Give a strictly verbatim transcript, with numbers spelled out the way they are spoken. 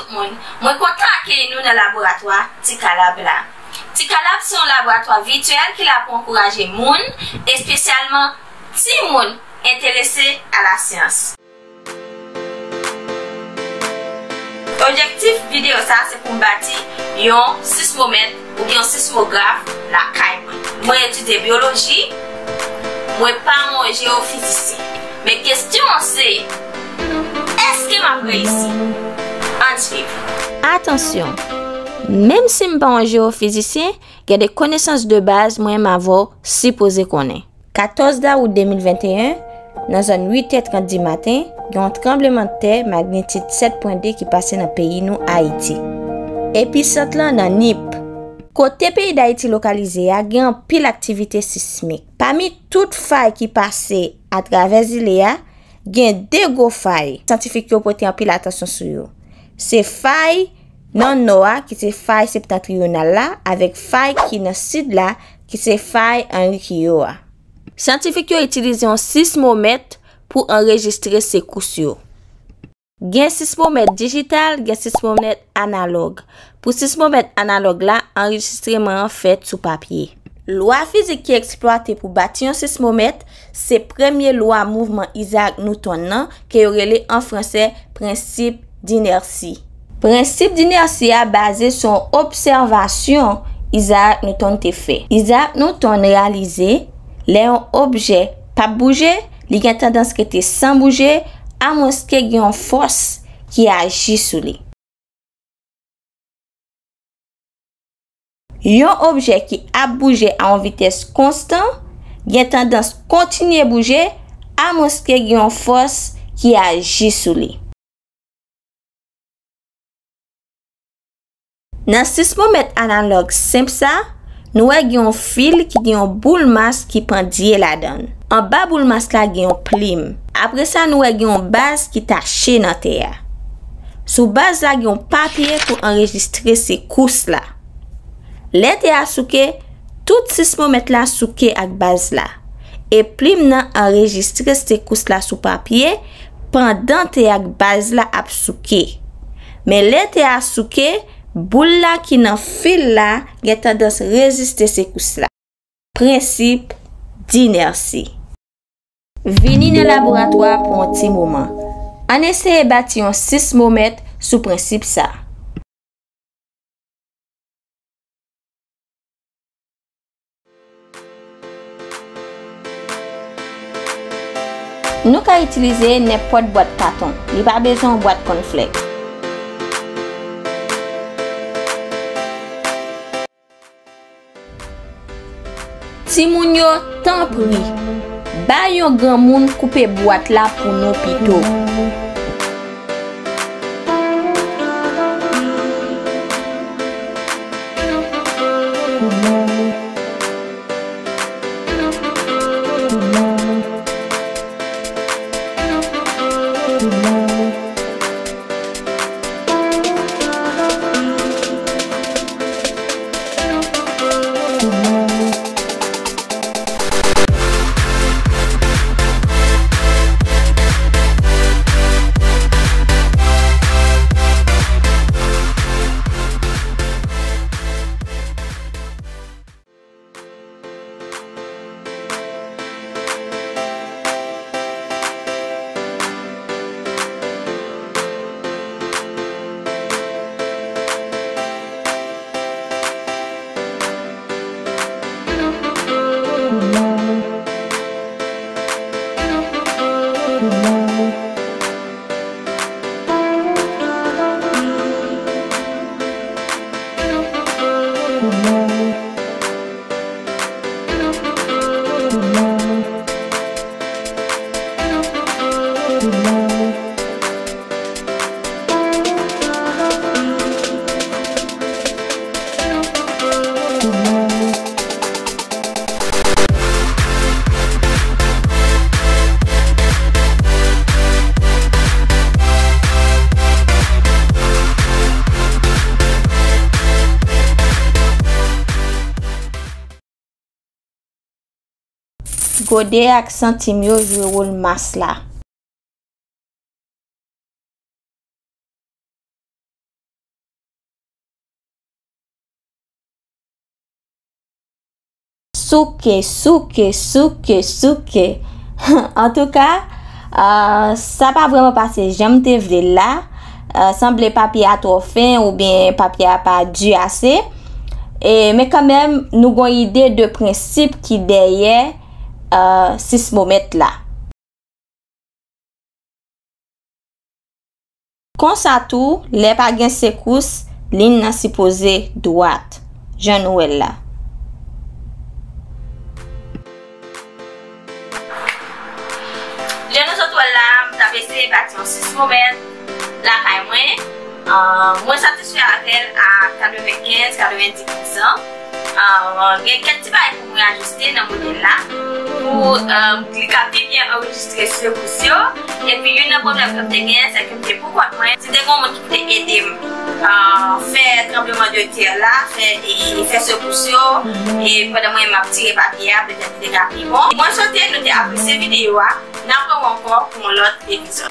Moun, mwen kontan akeyi nou nan laboratwa Ti Kalab la. Ti Kalab se yon laboratwa vityèl ki la pou ankouraje moun, espesyalman timoun, enterese a lasyans. Objektif videyo sa a se pou m bati yon sismomèt oubyen yon sismograf lakay mwen. Mwen etidye byoloji, mwen pa yon jewofizisyen. Men kesyon an se, èske m ap reyisi? Ann swiv. Atansyon! Menm si m pa yon jewofizisyen, gen de konesans de baz mwen menm avè w sipoze konnen. Katòz dawout de mil venteyen, nan zòn uit è trant di maten, gen yon tranblemanntè magnitid sèt pwen de ki pase nan peyi nou, Ayiti. Episant lan nan Nip. Kote peyi Dayiti lokalize a, gen anpil aktivite sismik. Pami tout fay ki pase atravè zile a, gen de gwo fay syantifik yo pote anpil atansyon sou yo. Se fay nan nò a, ki se fay septantriyonal la, avèk fay ki nan sid la, ki se fay Enriquillo a. Syantifik yo itilize yon sismomèt pou anrejistre sekous yo. Gen sismomèt dijital, gen sismomèt analòg. Pou sismomèt analòg la, anrejistreman an fèt sou papye. Lwa fizik ki eksplwate pou bati yon sismomèt se premye lwa mouvman Isaac Newton nan, ke yo rele an fransè prensip d'inertie. Prensip d'inertie a baze sou yon obsèvasyon Isaac Newton te fè. Isaac Newton reyalize, lè yon objè p ap bouje, li gen tandans rete san bouje, amwenske gen yon fòs ki aji sou li. Yon objè ki ap bouje a yon vitès konstan gen tandans kontinye bouje, amwenske gen yon fòs ki aji sou li. Nan sismomèt analòg senp sa, nou wè gen yon fil ki gen yon boul mas ki pandye ladan l. Anba boul mas la gen yon plim. Apre sa, nou wè gen yon baz ki tache nan tè a. Sou baz la, gen yon papye pou anrejistre sekous la. Lè tè a souke, tout sismomèt la souke ak baz la. E plim nan anrejistre sekous la sou papye pandan tè a ak baz la ap souke. Men lè tè a souke, boul la ki nan fil la gen tandans reziste sekous la. Prensip d'inertie. Vini nan laboratwa pou yon ti moman. Ann eseye bati yon sismomèt sou prensip sa. Nou ka itilize nenpòt bwat katon. Li pa bezwen yon bwat kònflèk. Timoun yo, tanpri, bay yon granmoun koupe bwat la pou nou pito. Gode ak santim yo jwe wòl mas la. Souke, souke, souke, souke. Antouka, ah, sa pa vrèman pase jan m te vle l la. Ah, sanble papye a twò fen oubyen papye a pa di ase. E, men kanmenm, nou gon ide de prensip ki dèyè, ah, sismomèt la. Konsa tou, lè pa gen sekous, liy nan sipoze dwat, jan nou wè l la. Jan nou sot wè l la, m t ap eseye bati yon sismomèt lakay mwen. Ah, mwen satisfè avè l a katrevenkenz, katrevendiz an. Ah, gen kèk ti bagay pou mwen ajiste nan modèl la. Pou, ah, li ka pi byen anrejistre sekous yo. Epi, youn nan pwoblèm ke m te genyen, se ke m te pou kont mwen. Si te gen yon moun ki te ede m, ah, fè tranbleman de tè la, fè, e, fè sekous yo, e pandan mwen menm ap tire papye a, petèt li te ka pi bon. Mwen swete nou te apresye videyo a. N ap wè w ankò pou yon lòt epizòd.